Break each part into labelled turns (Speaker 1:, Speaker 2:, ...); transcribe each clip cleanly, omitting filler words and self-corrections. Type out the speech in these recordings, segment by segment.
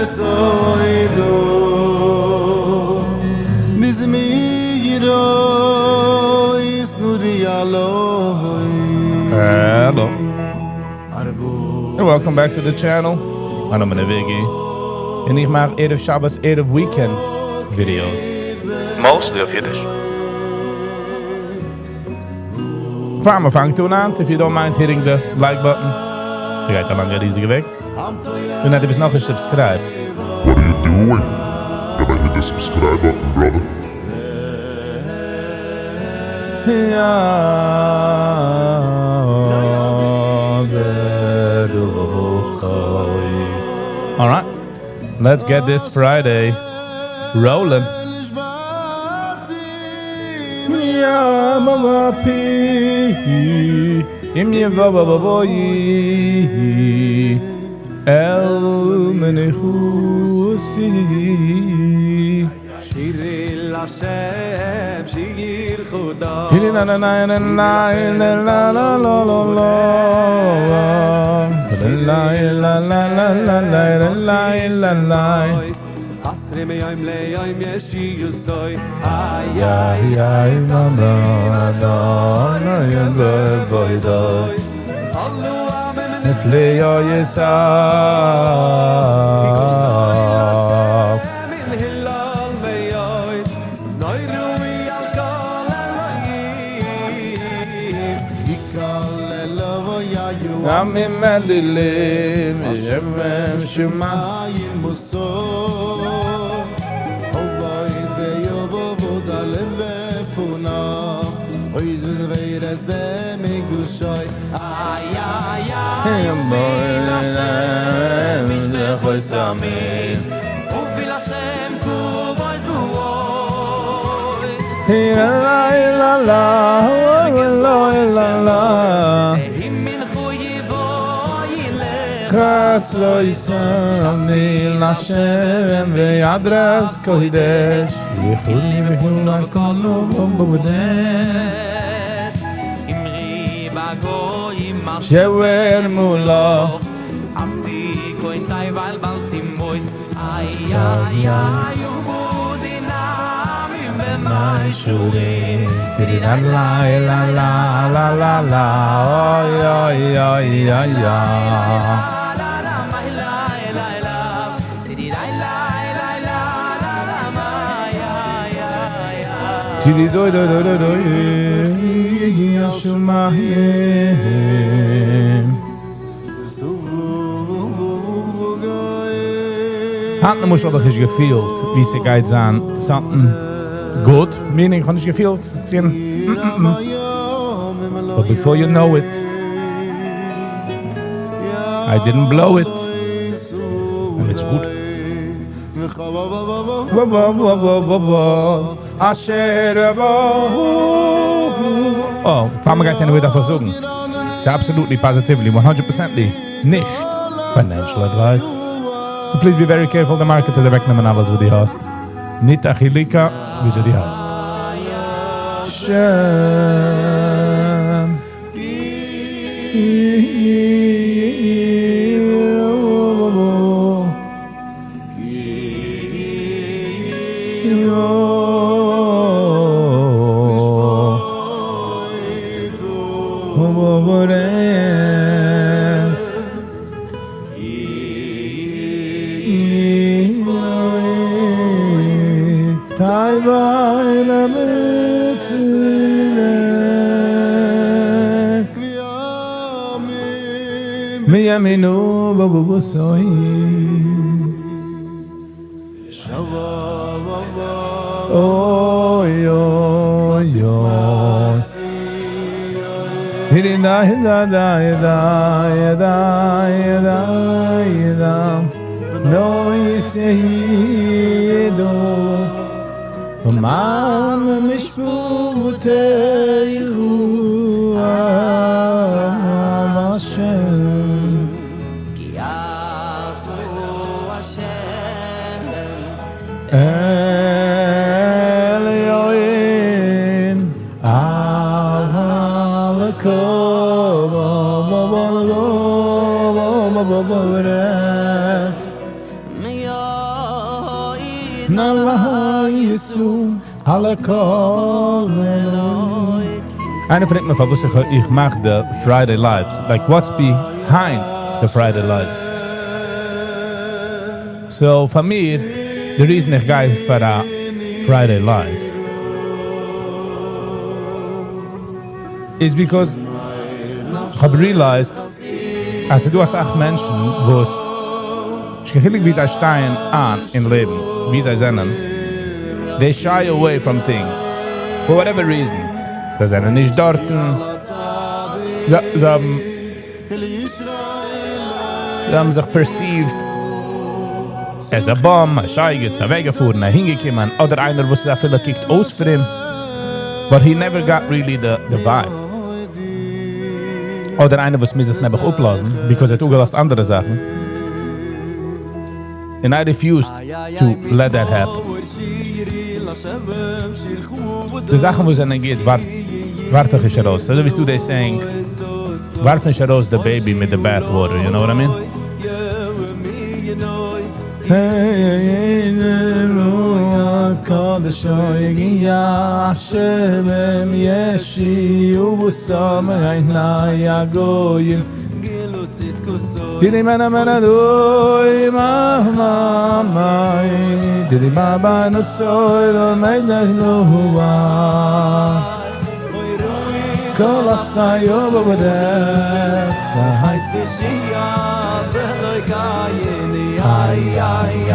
Speaker 1: בסודו מזמירות
Speaker 2: Hello. And welcome back to the channel. מיין נאמען איז Viggy. און איך מאך ערב שבת, ערב weekend videos. Mostly אויף אידיש. פאר מען פאנגט אן היינט, if you don't mind hitting the like button. ס'גייט א לאנגע ריזיגע וועג. און אז דו ביסט נאכנישט subscribed.
Speaker 3: What are you doing? Gotta hit the subscribe button, brother.
Speaker 2: Alright, let's get this Friday rolling. היינט למשל האב איך נישט געפילט ווי ס'גייט זיין something good, meaning איך האב נישט געפילט ס'געווען but before you know it I didn't blow it and it's good. Oh, פאר מ'גייט anyway דארף איך זאגן, ס'איז absolutely positively one hundred percently נישט financial advice. So please be very careful די market וועט אוועקנעמען אלעס וואס דו האסט. ניט א חילוק וויאזוי דו הייסט. שם. ובארץ נלהיסו על הכל איינער פרעגט מיר פארוואס איך איך מאך די Friday Lives, like what's behind the Friday Lives? So פאר מיר, the reason איך גיי פאר א Friday Live is because איך האב realized אז ס'דא אסאך מענטשן וואס נישט קיין חילוק ווי זיי שטייען אן אין לעבן, ווי זיי זענען, they shy away from things, for whatever reason, זיי זענען נישט דארטן, זיי זיי האבן זיי האבן זיך perceived as a bum, א שייגעץ, אוועקגעפארן, אהינגעקומען, אדער איינער וואס איז אפילו קוקט אויס פרום, but he never got really the vibe. אדער איינער וואס מוז עס נעבעך אפלאזן, because ער האט אפגעלאזט אנדערע זאכן. And I refused to let that happen. די זאכן וואס זענען גוט, ווארף, ווארף איך נישט ארויס. אזוי ווי דו they saying, ווארף נישט ארויס the baby מיט the bath water, you know what I mean? Hey, קודש השם ישי ובשם עיני הגויים דיני מנה מנה דוי מה מה מה דיני מה מה נוסוי לא מידש לא הואה כל אפסיו בבדץ איי איי איי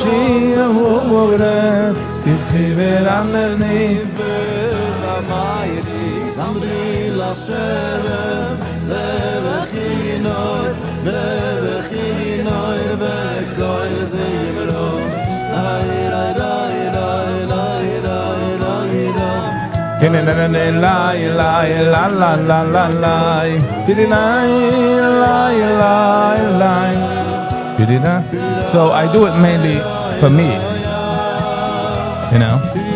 Speaker 2: שיר ובבדץ תתחי ורנרני
Speaker 1: זמרי לשם לבכינוי לבכינוי בכל זמרו ליי ליי ליי ליי ליי ליי ליי
Speaker 2: לי לי la la la la la לי לי לי לי לי So I do it mainly for me. You know? לי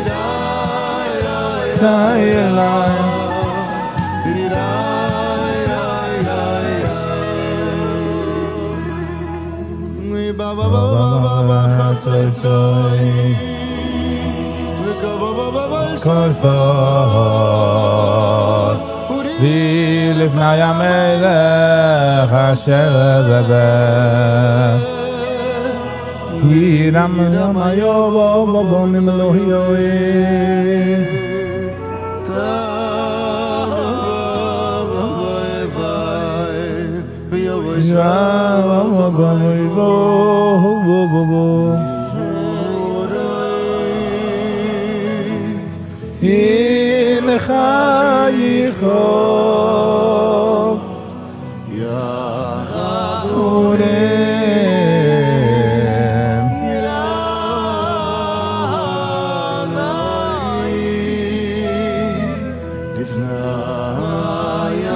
Speaker 2: לי
Speaker 1: ba ba ba ba ba ba חצוי
Speaker 2: כל פות ולפני המלך אשר בבית ירם רם יו בו בו בו ממלוא יוי אין חייכו אורם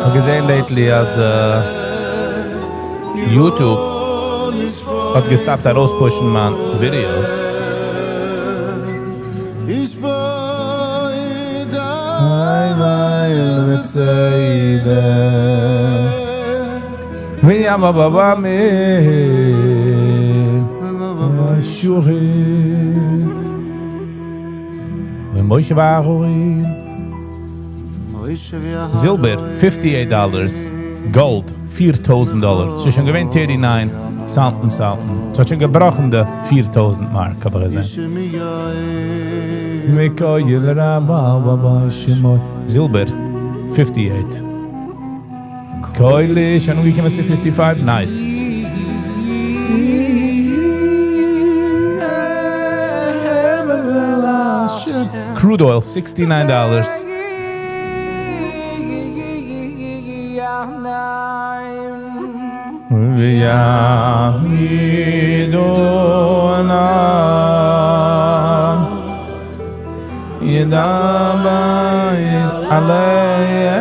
Speaker 2: האב געזען lately אז YouTube האט גע stop ט ארויספושן מיין videos. היי ווייל בצדק מי אמר בבא מי שורי ומוישה ואהרון זילבער $58 gold $4,000 ס'איז שוין געווען 39 something something ס'האט שוין געבראכן די 4,000 mark האב איך געזען. מיקויל רבה בבא שמות זילבער 58 קויל שוין אנגעקומען צו 55 nice. Crude oil $69. ויעמידונה ידבר עליהם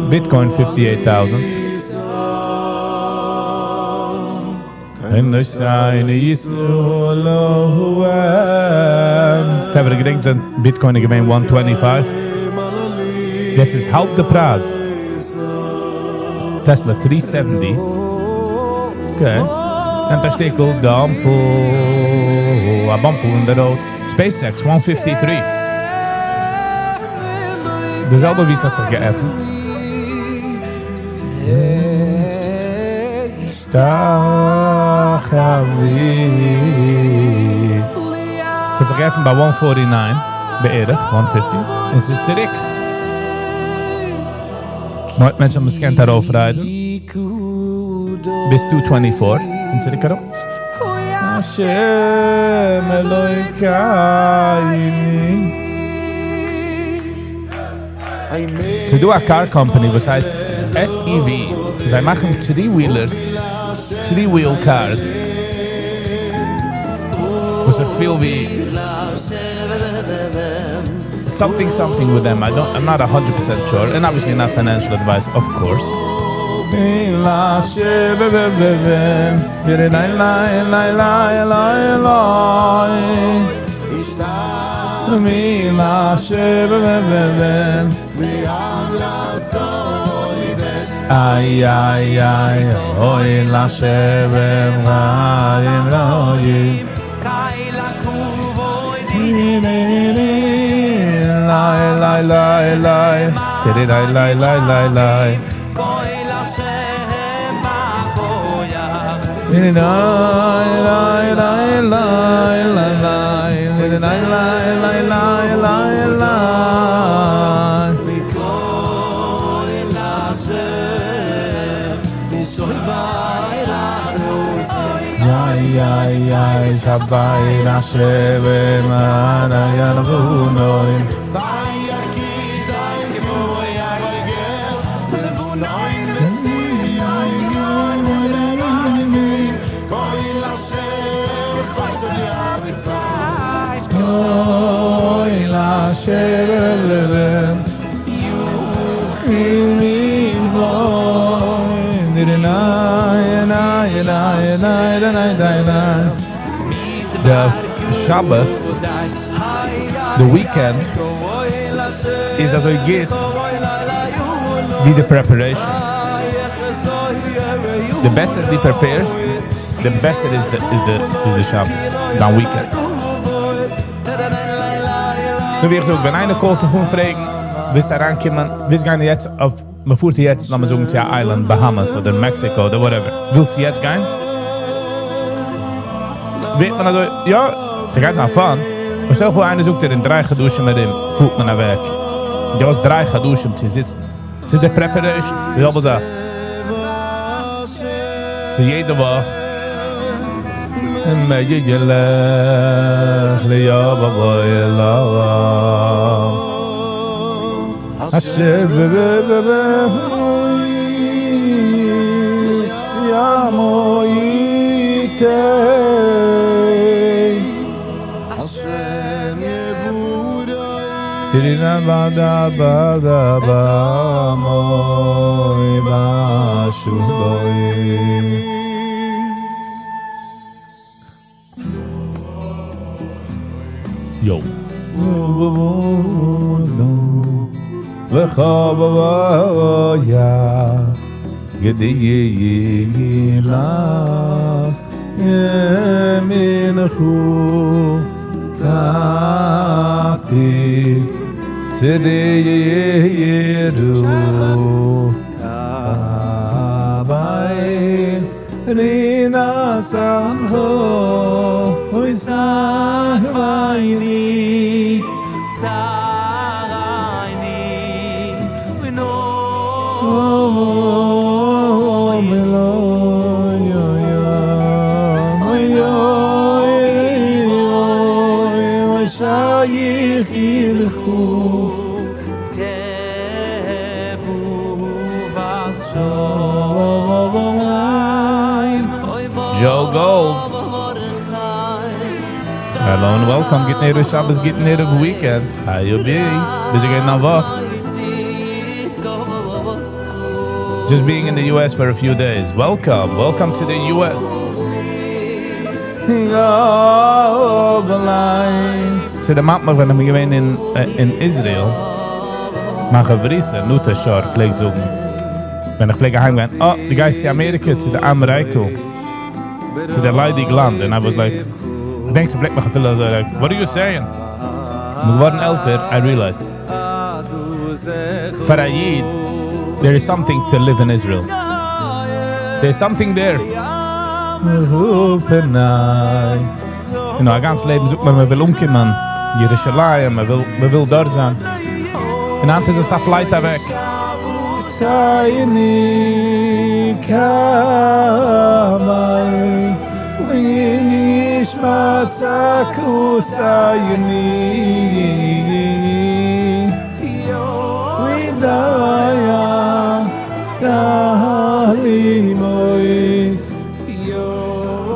Speaker 2: Bitcoin fifty eight thousand. חברה געדענקט ווען Bitcoin איז געווען one twenty five? יעצט איז האלב די פרייז. Tesla three seventy. Okay. נעמט א שטיקל דאמפל, א באמפל אין די road. SpaceX one fifty three. די זעלבע ווי ס'האט זיך געעפנט. ס'האט זיך געעפנט ביי one forty nine בערך, one fifty, און ס'איז צוריק. מ'האט מענטשן האבן עס געקענט ארויפריידן ביז two twenty four און צוריק אראפ. השם אלוקינו. ס'איז דא א קאר קאמפאני וואס הייסט SEV, זיי מאכן three wheelers, three wheel cars, וואס איך פיל ווי something something with them, I don't, I'm not a hundred percent sure, and obviously not financial advice of course. איי איי איי אוי לשם רעים רעים ליי ליי ליי ליי ליי ליי ליי ליי ליי די שבת, די weekend, איז אזוי גוט ווי די preparation. די בעסער די prepare סט, די בעסער איז די איז די שבת, דיין weekend. נו ווי איך זאג, ווען איינער call ט דיך אן פרעגן, ווילסט אריינקומען, ווילסט גיין יעצט אויף, מען פארט יעצט לאמיר זאגן צו א island, Bahamas אדער Mexico אדער whatever, ווילסט יעצט גיין? ווערט מען אזוי, יא, ס'גייט זיין fun, אבער שטעל פאר איינער זאגט דיר אין דריי חדשים ארום פארט מען אוועק, דו האסט דריי חדשים צו זיצן, ס'איז די preparation, די זעלבע זאך. ס'איז יעדע וואך. יו. Joe Gold. Hello and welcome, גוטן ערב שבת, גוטן ערב weekend. How you be? ביסט געווען א וואך? Just being in the US for a few days. Welcome, welcome to the US. ס'דערמאנט מיך ווען איך בין געווען אין אין Israel. מיין חברותא, נטע שור, פלעגט זאגן, ווען איך פלעג אהיימגיין, אה, דו גייסט צו אמעריקע, צו די אמעריקא, צו די ליידיג לאנד, and I was like, איך דענק, זי פלעגט מיך אפילו אזוי, like, what are you saying? איך בין געווארן עלטער, I realized, פאר א איד, there is something to live in Israel. There's something there. You know, א גאנץ לעבן זאגט מען, מען וויל אנקומען ירושלים, מען וויל, מען וויל דארט זיין. און היינט איז עס א flight אוועק.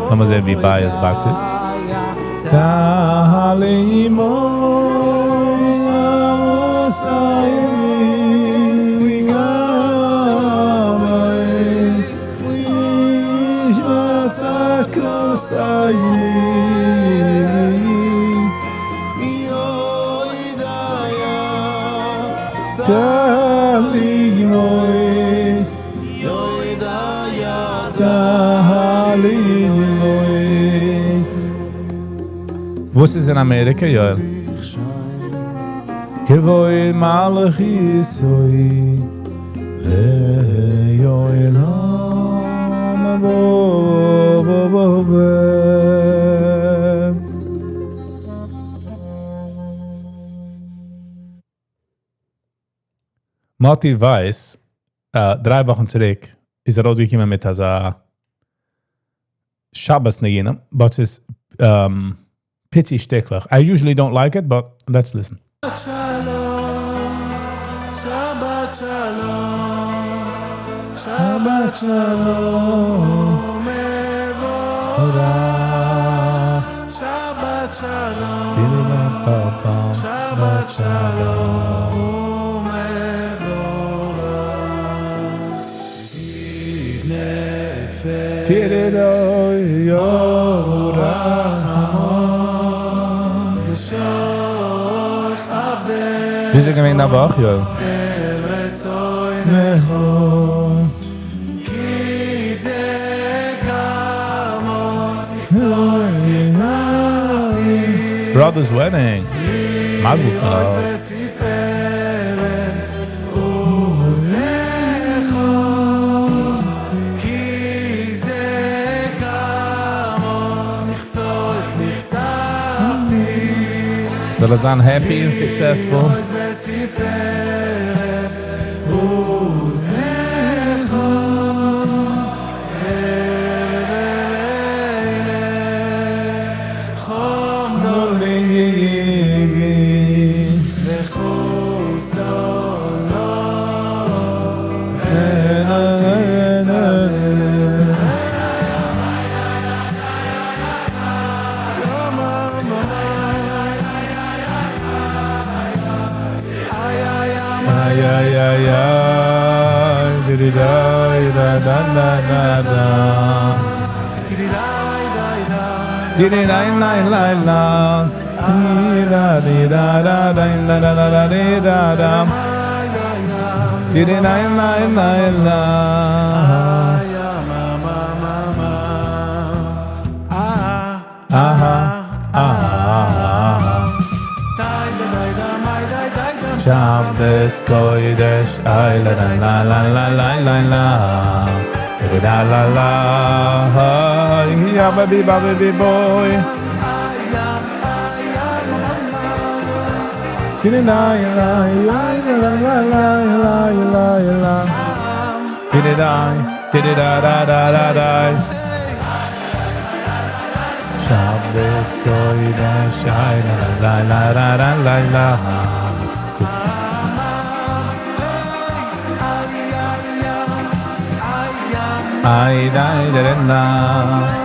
Speaker 2: לאמיר זען ווי bias box איז. וואס איז אין אמעריקע, יואל? כבוד מלכותו לעולם ועד. מאטי ווייס, דריי וואכן צוריק איז ער ארויסגעקומען מיט אזא שבת ניגונים, but ס'איז פיצי שטיקלעך. I usually don't like it, but let's listen.
Speaker 1: שבת שלום, שבת שלום, מבורך. שבת שלום, שבת שלום, מבורך. אור רחמון לשוח עבדך
Speaker 2: וויאזוי געווען א וואך, יואל?
Speaker 1: אל רצונך כי זה כמה נכסוף נכספתי
Speaker 2: Brother's wedding. מזל טוב.
Speaker 1: להיות בתפארת ובזכור כי זה כמה נכסוף נכספתי
Speaker 2: זאל ער זיין happy און successful.
Speaker 1: להיות בתפארת ובזכור אלה חום
Speaker 2: איי איי איי איי דידי דיי דא דא דא דא דא דידי דיי ליי ליי לא די דא די דא דא דיי דא דא דא דא די דא דא דידי דיי ליי ליי לא. אהא אהא שבת קודש איי לא לא לא לא לא לא לא לא לה לה לה יא baby baby boy דידי דיי ליי ליי ליי ליי ליי ליי ליי דידי דיי דידי דא דא דא דא דיי שבת קודש איי לא לא לא לא לא לא איי דיי דא דא.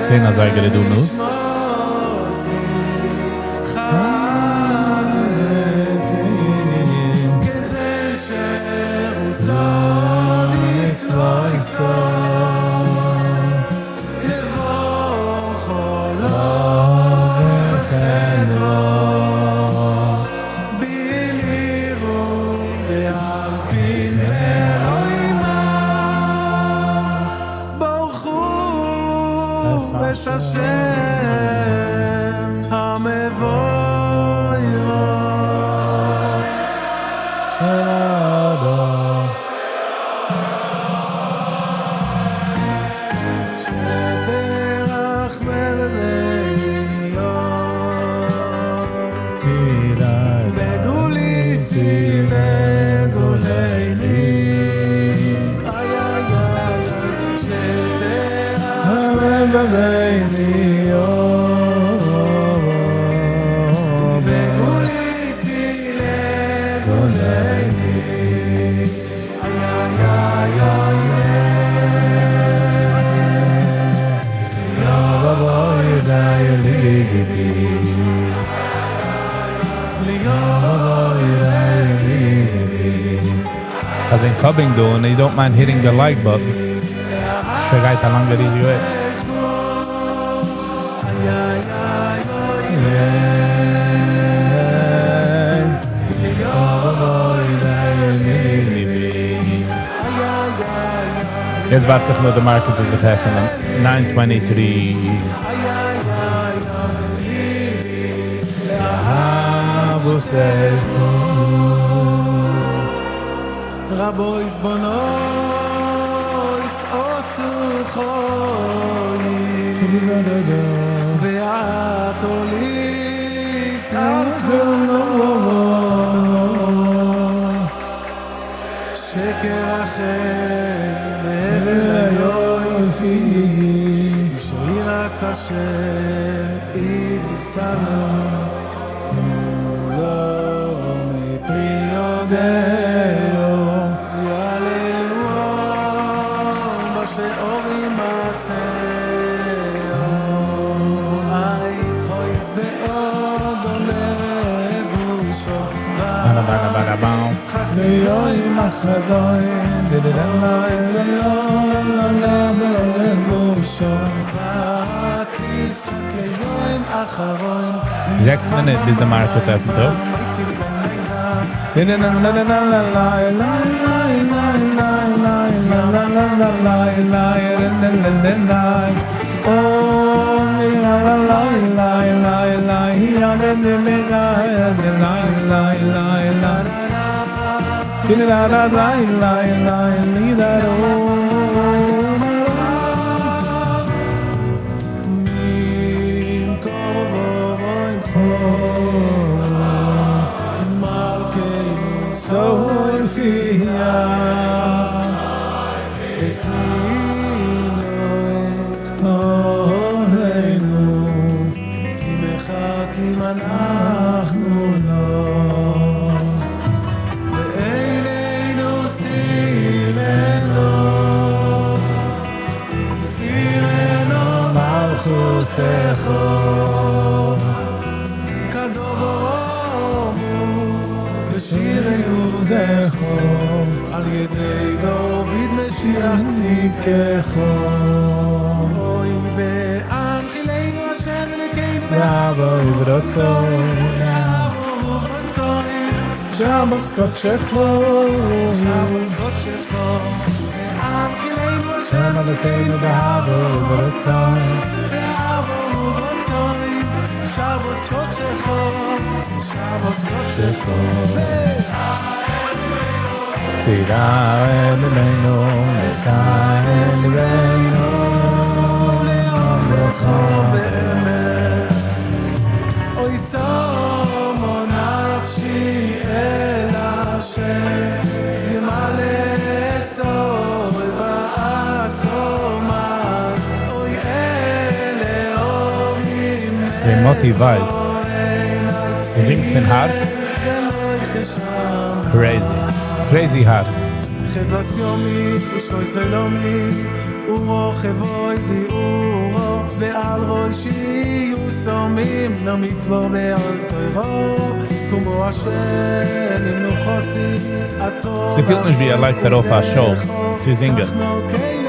Speaker 2: צען אזייגער איז דא news. אז אין coming דא and you don't mind hitting the like button. ס'גייט א לאנגע ריזיגע וועג. יעצט ווארט איך נאר די market זאל זיך עפענען. 9:23.
Speaker 1: רבויס בונויס עשו חיל ואת עוליס על שקר אחר והבל היופי שירס השם איתסנו תנו לו מפרי יודיו יהללוהו בשאורים מעשהו איי אויס ועוד עולה בושו
Speaker 2: באנא באנא באנא באו.
Speaker 1: ליום אחרון לבושו ותשחק ליום אחרון
Speaker 2: 6 מינוט ביז די market עפנט אויף. על ידי דוד משיח צדקך אוי והנחילנו השם אלוקינו באהבה וברצון
Speaker 1: באהבה וברצון
Speaker 2: שבת קודשך
Speaker 1: שבת קודשך והנחילנו השם
Speaker 2: אלוקינו באהבה וברצון
Speaker 1: באהבה וברצון שבת קודשך שבת קודשך
Speaker 2: תירא אלינו נתן ליבנו לעמדך
Speaker 1: באמת אוי צומו נפשי אל השם ימלא סוי ועשו אוי אלה אוהבים
Speaker 2: דער מאטי ווייס. זינגט פון הארץ. Crazy. Crazy הארץ. ס'פילט נישט ווי ער לייגט ארויף א show צו זינגען.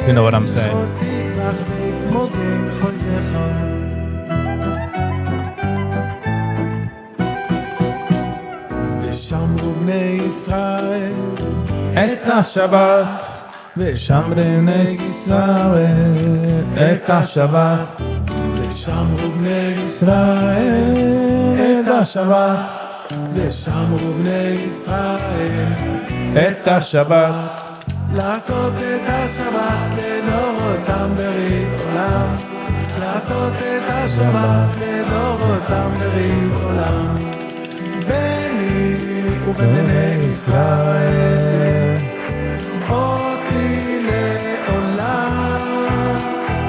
Speaker 2: You know what I'm saying. את השבת ושמרו בני ישראל את השבת ושמרו בני ישראל את השבת ושמרו בני ישראל את השבת לעשות את השבת לדורותם ברית עולם לעשות את השבת לדורותם ברית עולם ביני ובין בני ישראל אותי לעולם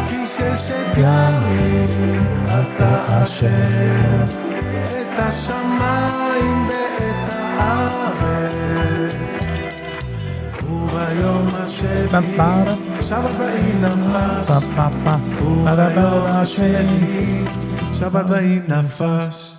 Speaker 2: כי ששת ימים עשה השם את השמיים ואת הארץ וביום השביעי שבת ויהי נפש וביום השביעי שבת ויהי נפש.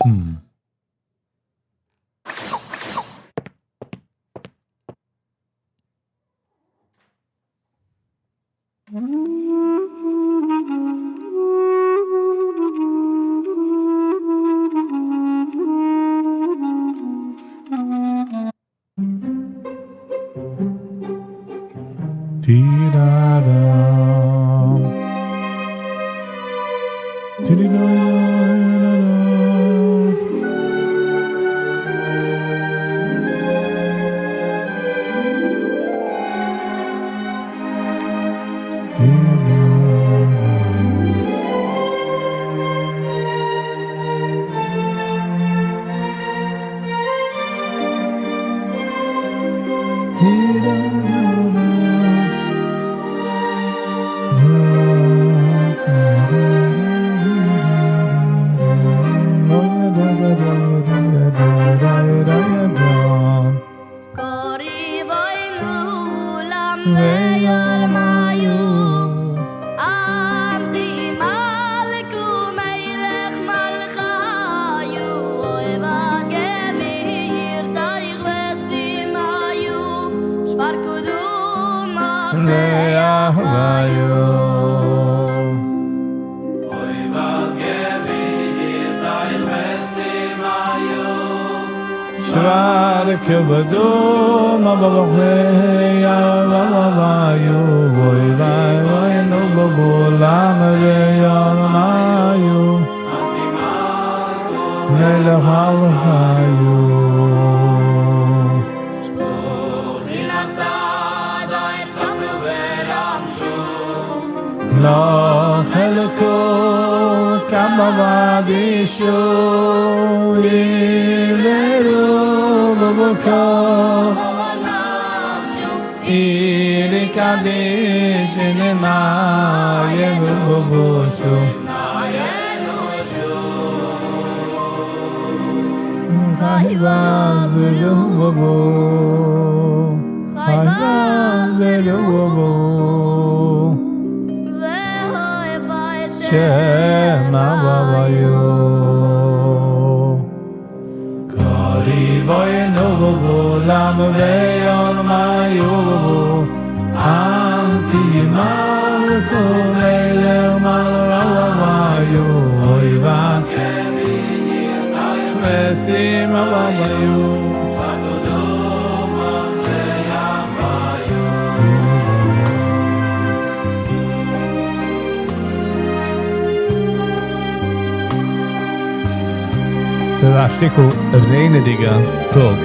Speaker 2: ס'איז א שטיקל רעגנדיגע טאג.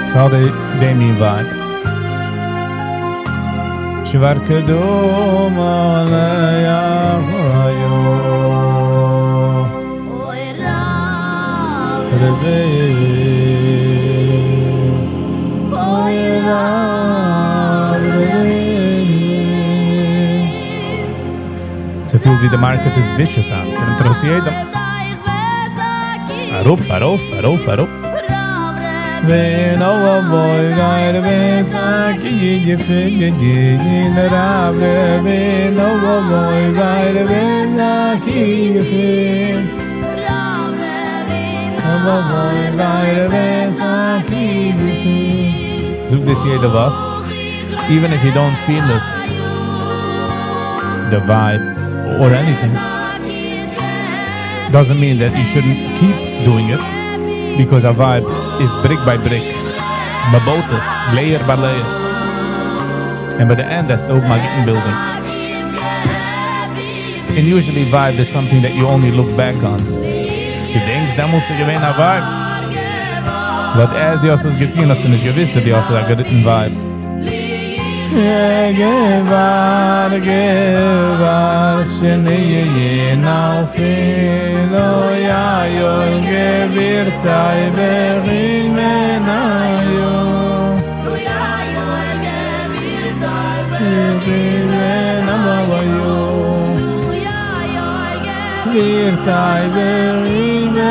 Speaker 2: ס'האט די מין vibe. שבר קדום עליה
Speaker 4: אוי רב
Speaker 2: רבי
Speaker 4: אוי רב רבי
Speaker 2: ס'פילט ווי די market איז vicious היינט. ס'נעמט ארויס יעדעם. אראפ, ארויף, ארויף, אראפ. זאג דאס יעדע וואך. Even if you don't feel it, the vibe or anything, doesn't mean that you shouldn't keep doing it, because a vibe is brick by brick. מ'בויט עס, layer by layer. And by the end, that's the open building. And usually vibe is something that you only look back on. דו דענקסט, דעמאלטס איז געווען א vibe. But as דו האסט עס געטון, האסטו נישט געוואוסט, אז דו האסט א גוטן vibe. געוואר, געוואר, שני ינאו פילו יא יו געווירטאי ברימנאיו. געווירטאי ברימנאיו.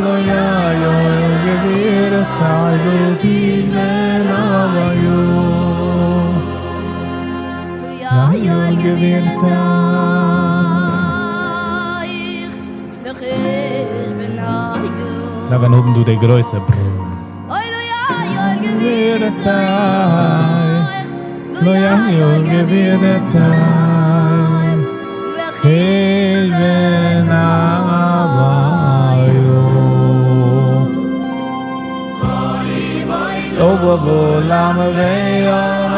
Speaker 2: לא יא יו געווירטאי ברימנאיו. Ja, ja, gewirrt זיי וועלן האבן דא די גרויסע בררר. לא יא יא געווירט היי בן אביו או בו למה ויום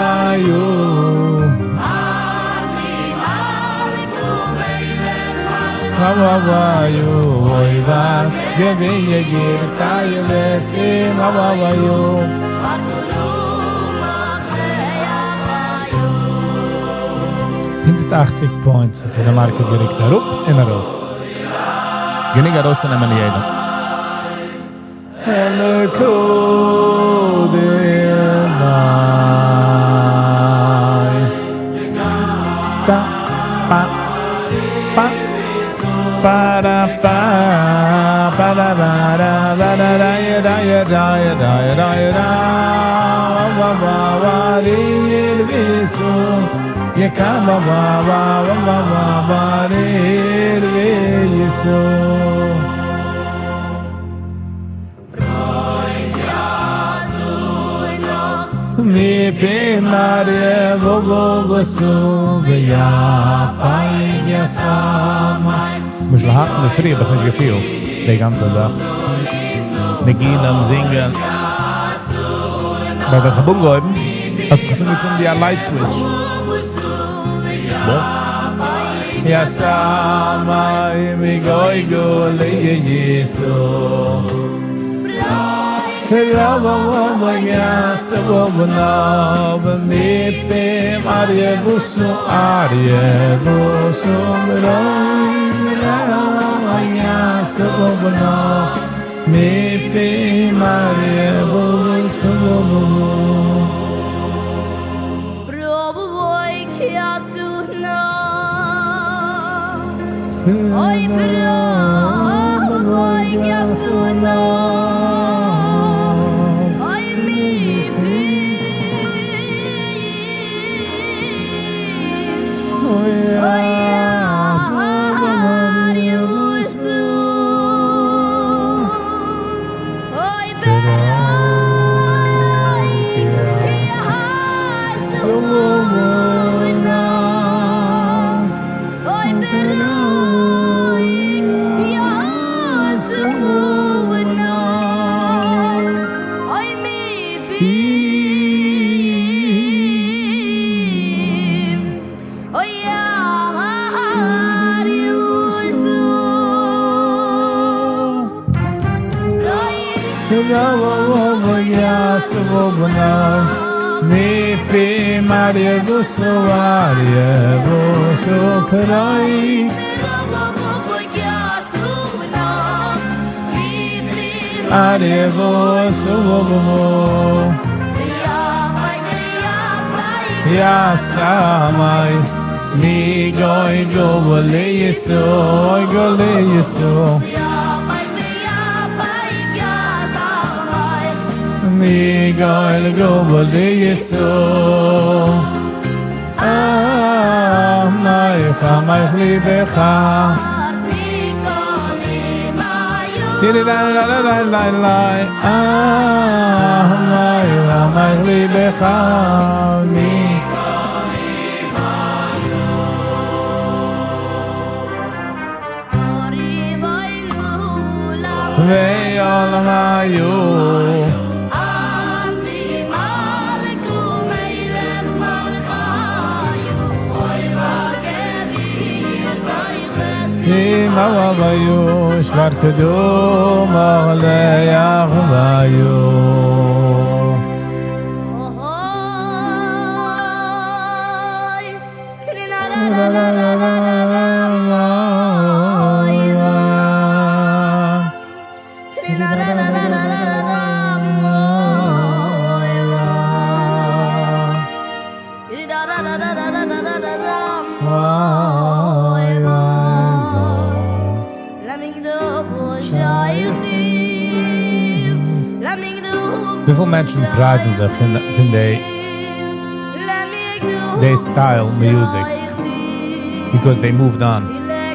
Speaker 2: Hawayu, oy va, gebe ye gir tay vesim hawayu. 180 points האט זיך די market געריקט אראפ און ארויף. גענוג ארויסצונעמען יעדעם. למשל היינט אינדערפרי האב איך נישט געפילט די גאנצע זאך. ניגונים, זינגען. אבער ווען כ'האב אנגעהויבן האט זיך עס אנגעצינדן ווי א light switch. מי גוי גולי יסו, אוי גולי יסו. מי גוי גולי יסו. אה, מייך, מייך ליבך. אה, מייך, מייך ליבך. מי ויעולם היו. אם אבא שוור קדום עלי אחוויו. La la la la וויפיל מענטשן pride ן זיך פון, פון די, די style music because they moved on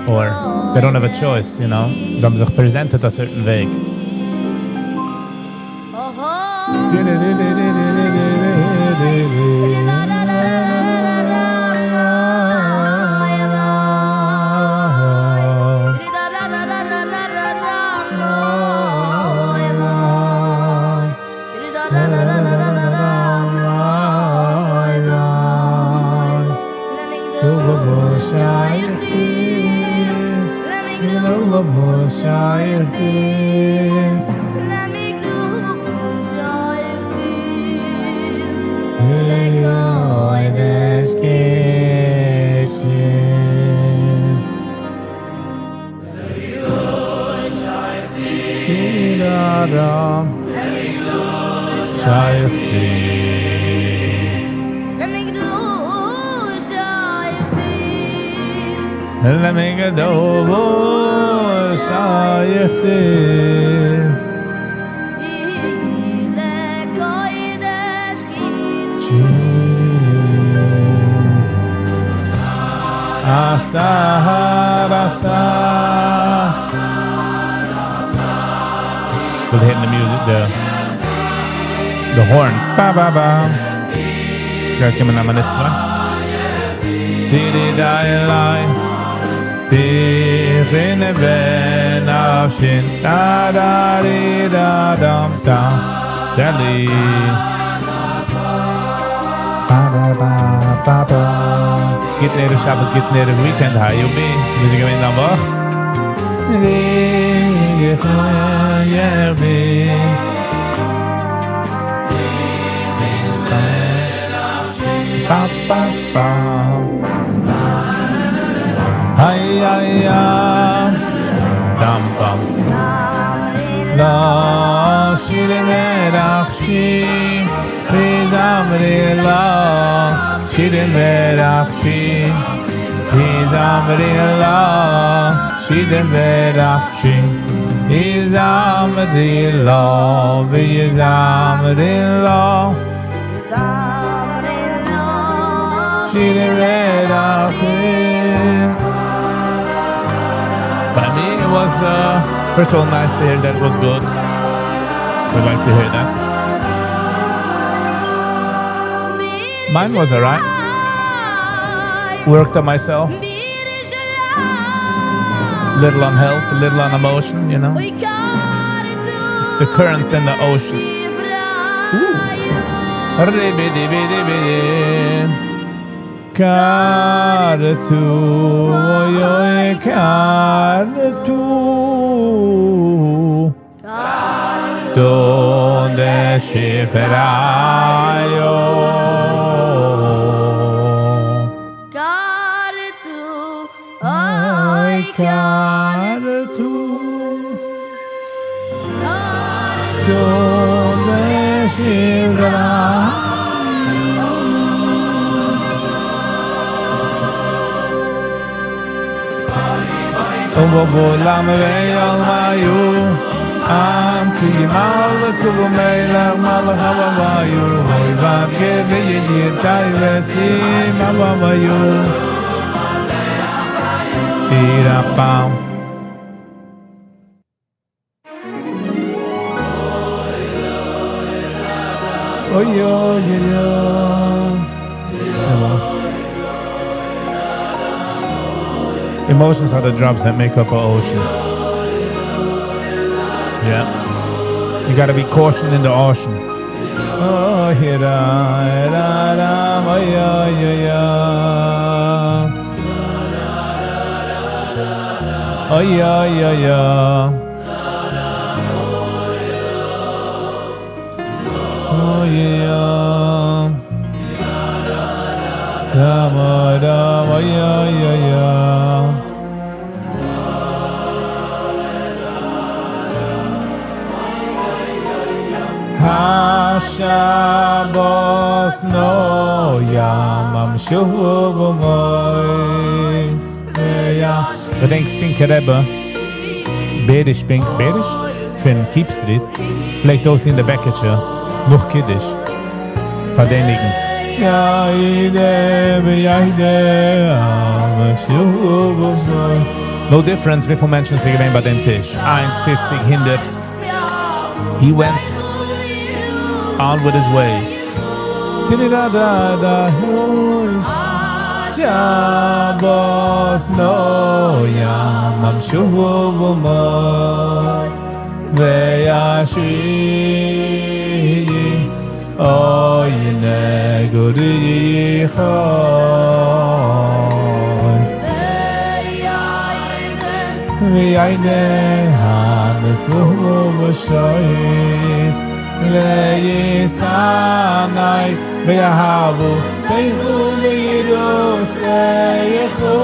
Speaker 2: or they don't have a choice. זיי האבן זיך presented a certain way. Asa. We'll hitting the music, the horn. Ba ba ba. גייט קומען א מינוט צוויי. Di di di lai. Di rinne ben afshin. Da da di da dam da. Sally. Ba ba ba ba ba. גוטן ערב שבת, גוטן ערב weekend. How you be? ווי איז געווען דיין וואך? די בין. Ba ba ba. Ay ay ay. Dam bam. La shir merach shi. Zamri la shir merach shi. Zamri la shir merach shi. Zamri la zamri la shir merach shi. But I mean, it was first of all nice to hear that it was good. We'd like to hear that. Mine was alright. Worked on myself. Little on health, a little on emotion. It's the current in the ocean. Ooh. Karatu, oy oy, karatu. Donde shiferayo. Ay, karatu. Donde shiferayo. אוי אוי אוי אוי. Emotions are the drops that make up an ocean. Yeah. You gotta be cautioned in the ocean. Oh, here, da, da, da, oh, yeah, yeah, yeah. Oh, yeah, yeah, yeah. Oh, yeah. Da, da, da, oh, yeah, yeah, yeah. Hashabos no yam am shuvu mois ya געדענק Spinker Rebbe Berish Spink Berish פון Keep Street פלעגט אויסטון די בעקיטשע נאך קידוש פאר דעם ניגון ייידע ייידע am shuvu No difference וויפיל מענטשן ס'איז געווען ביי דעם טיש איינס, פופציג, הונדערט He went on with his way. Shabbos no yam am shuvu moy ve'yashi oy neguri choy ve'yayne ha'mefu v'shois leisanai ve'ahavu seichu ve'iru seichu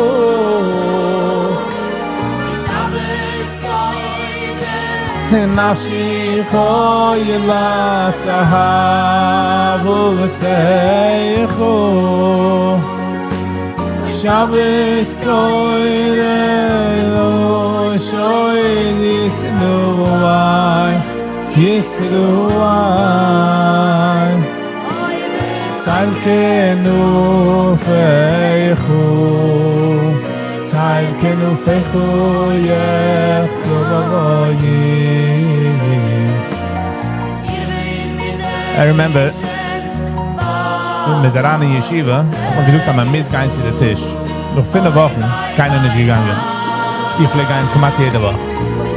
Speaker 2: nafshi choyla sahavu v'seichu Shabbos koyre shoy yisnu vay yisnu vay Tzalkenu feichu Tzalkenu feichu yechzu I remember מ'איז אריין אין ישיבה, האט מען געזאגט אז מען מוז גיין צו די טיש. נאך פינף וואכן, קיינער נישט געגאנגען. איך פלעג גיין כמעט יעדע וואך.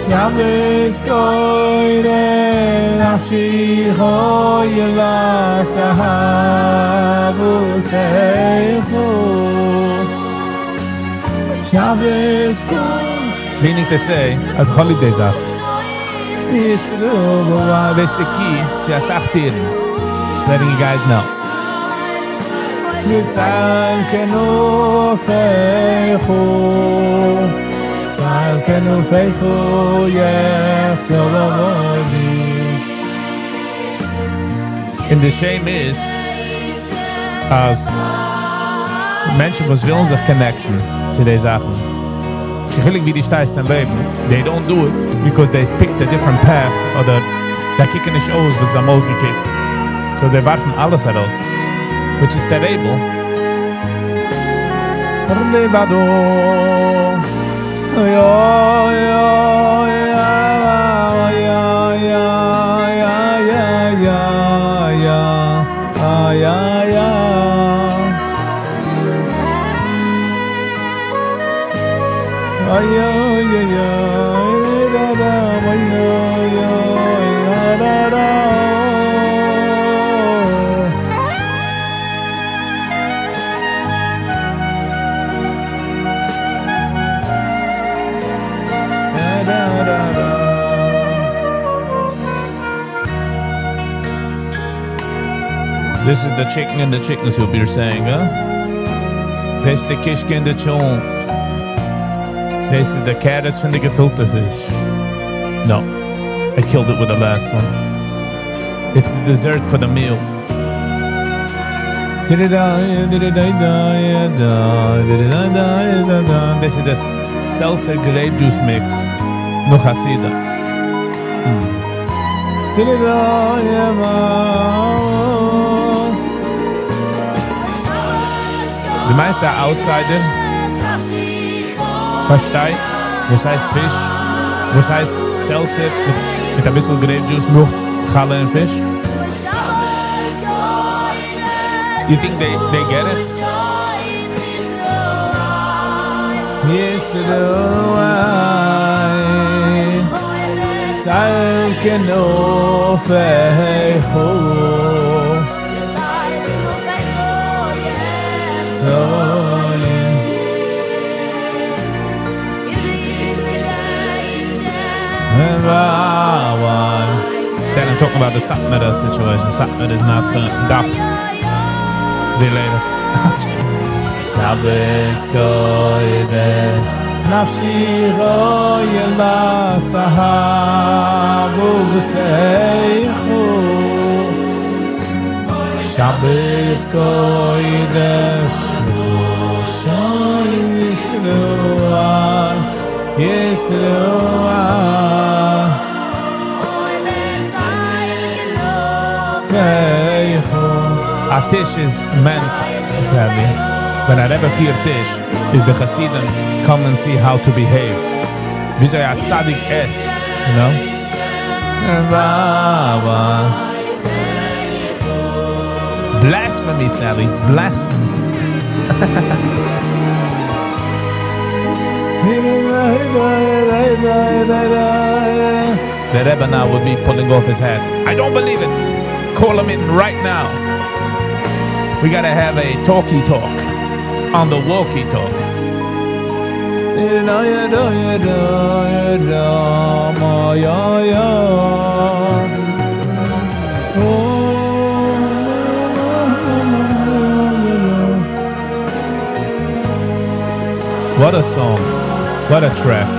Speaker 2: שבת קודש נפשי חוילה סהבו סייחו שבת קודש Meaning to say, אז איך האב ליב די זאך. דאס איז די key צו אסאך טירן. Just letting you guys know. מצל כנופך צל כנופך יחזור And the shame is, אז מענטשן וואס ווילן זיך connectן צו די זאכן, נישט קיין חילוק ווי דו שטייסט אין לעבן, they don't do it because they picked a different path אדער זיי קוקן נישט אויס וואס זיי האבן אויסגעקוקט. So זיי ווארפן אלעס ארויס, which is terrible. This is the chicken in the chicken soup you're saying, huh? This is the kishke in the cholent. This is the carrots from the gefilte fish. No, I killed it with the last one. It's the dessert for the meal. This is the Seltzer grape juice mix נאך א סעודה. דו מיינסט א outsider פארשטייט וואס הייסט פיש? וואס הייסט seltzer מיט אביסל grape juice נאך חלה און פיש? You think they they get it? Said I'm talking about the Satmar situation. Satmar is not דף related. שבת קודש נפשי רואה שבת קודש א טיש איז meant, sadly, ווען א רבי פירט טיש, איז די חסידים come and see how to behave. וויאזוי א צדיק עסט, you know? Blasphemy, Sally. Blasphemy. The Rebbe now would be pulling off his hat. I don't believe it. Call him in right now. We gotta have a talkie talk on the walkie talk. What a song. What a track.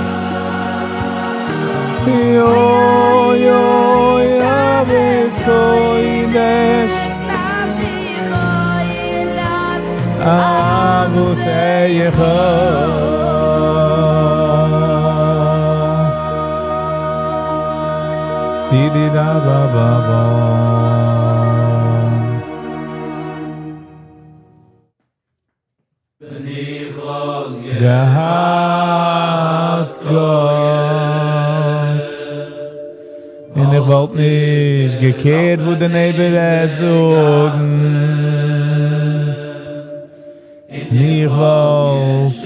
Speaker 2: געהאט גוט. און איך וואלט נישט גע care ט וואס די neighbor וועט זאגן. און איך וואלט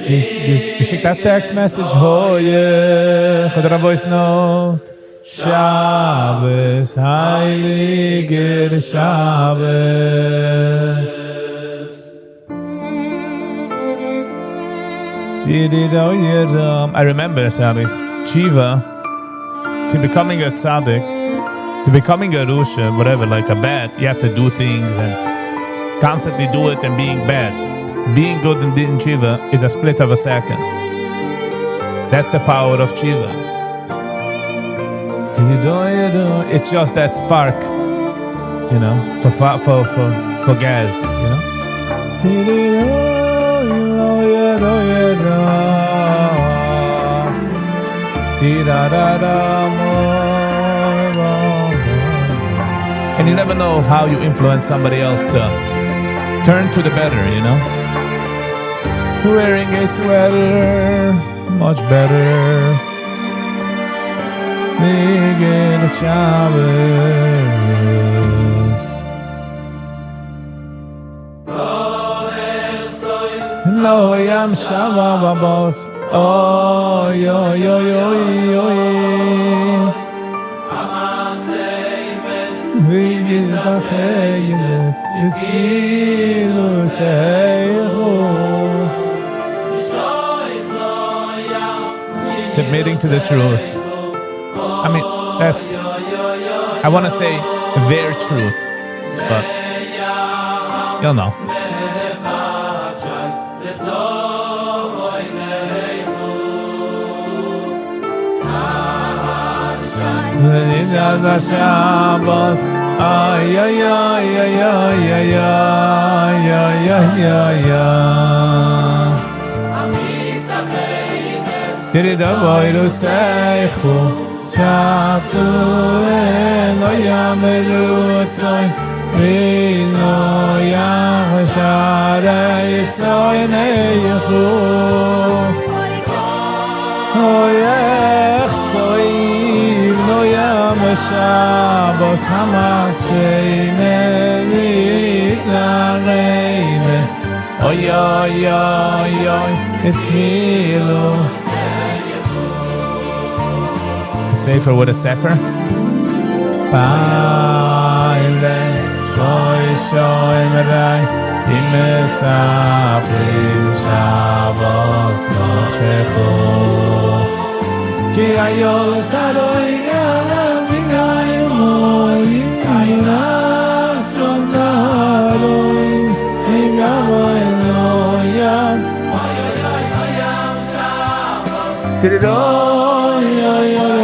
Speaker 2: געשיקט א text message הויעך אדער א voice note. שבת הייליגער שבת. I remember Sally's תשובה to becoming a tzaddik, to becoming a רשע, whatever, like a bad, you have to do things and constantly do it and being bad. Being good and doing תשובה is a split of a second. That's the power of תשובה. It's just that spark, you know, for for for for gas, you know. And you never know how you influence somebody else to turn to the better, you know? Wearing a sweater, much better. Making Shabbos. No, I'm Shabbos. Oy, oy, oy, oy, oy. Submitting to the truth. I mean, that's, I want to say their truth, but you'll know. Ay, ay, ay, ay, ay, ay, ay, ay, ay, ay, ay. Oy oy oy oy it's Milo. Safer with a sefer. Baile shoy shoy merai imesaprim Shabbos kochecho Ki ayol taroi gala vinay moy kayna shondaroi ingamay noyam oy oy oy oyam Shabbos Tiroy oy oy oy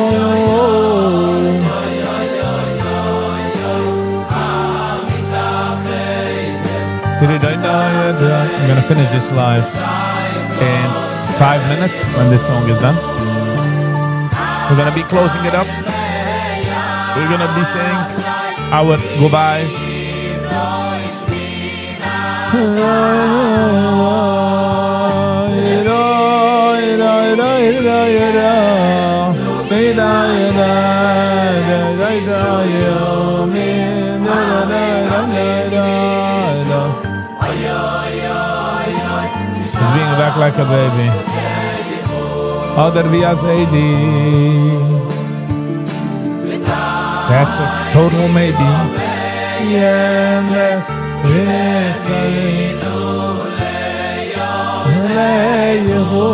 Speaker 2: I'm gonna finish this live in 5 minutes when this song is done. We're gonna be closing it up. We're gonna be saying our goodbyes. He's being back like a baby. אדער ווי א זיידי. That's a total maybe. Yes, it's a leyehu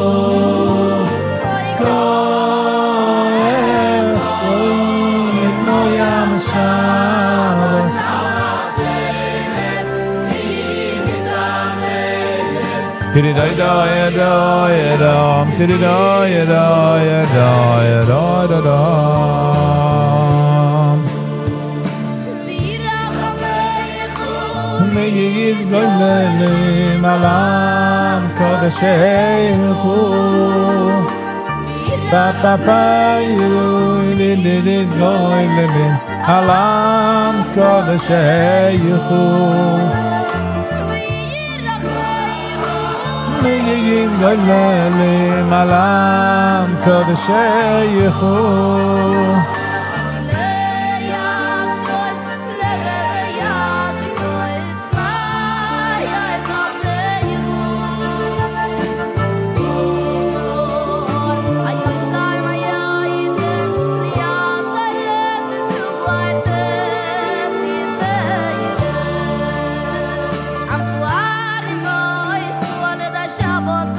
Speaker 2: Koech soy no yam Shabbos. Tiddy-da-da-da-da-dum, tiddy-da-da-da-da-da-dum. Mei is goyle malam kodashehu Pa pa pa yu di di is goyle alam kodashehu Mei is goyle malam kodashehu.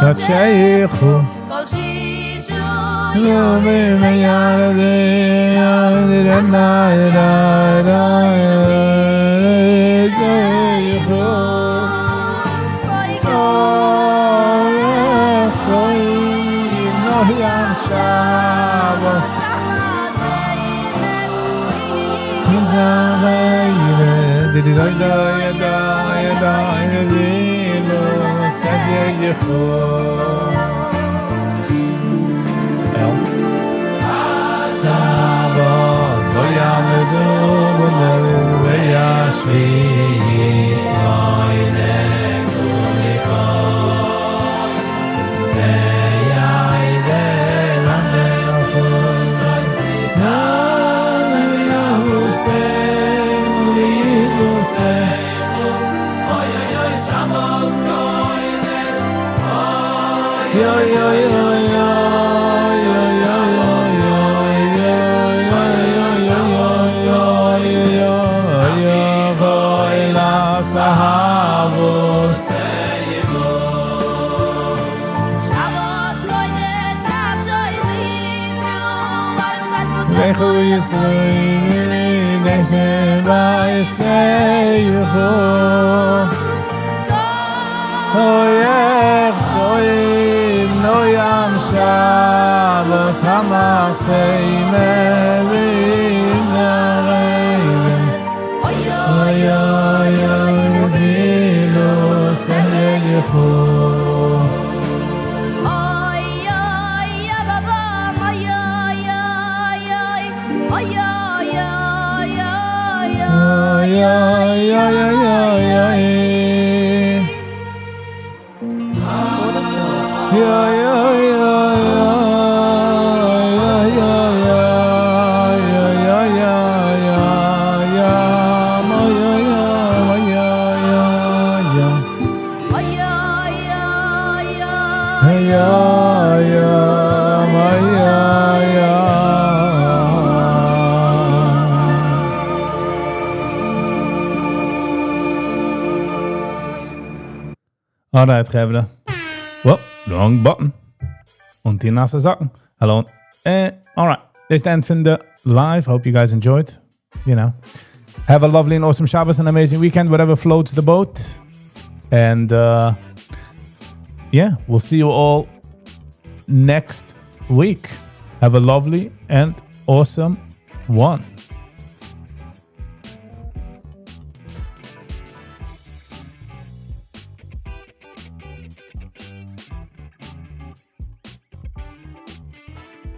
Speaker 2: Kodashehu Yomim yarde yarde na da da zeyehu Soy no yam Shabbos Mizarayre di di da da da da da sadyehu El Shabbos lo yamedu veyashvi Yo yo yo yo yo yo yo yo yo yo yo yo voy la sahavos. Vechu Yisrael Nese Vayiseyehu Oyech soim no yam Shabbos hamach sheime v'inareim Oy oy oy v'ilo seyehu. Alright, חברה. Whoop, wrong button. און די נאסע זאקן. Hello. Alright, this is the end פון the live. Hope you guys enjoyed. Have a lovely and awesome Shabbos and amazing weekend, whatever floats the boat. And yeah, we'll see you all next week. Have a lovely and awesome one.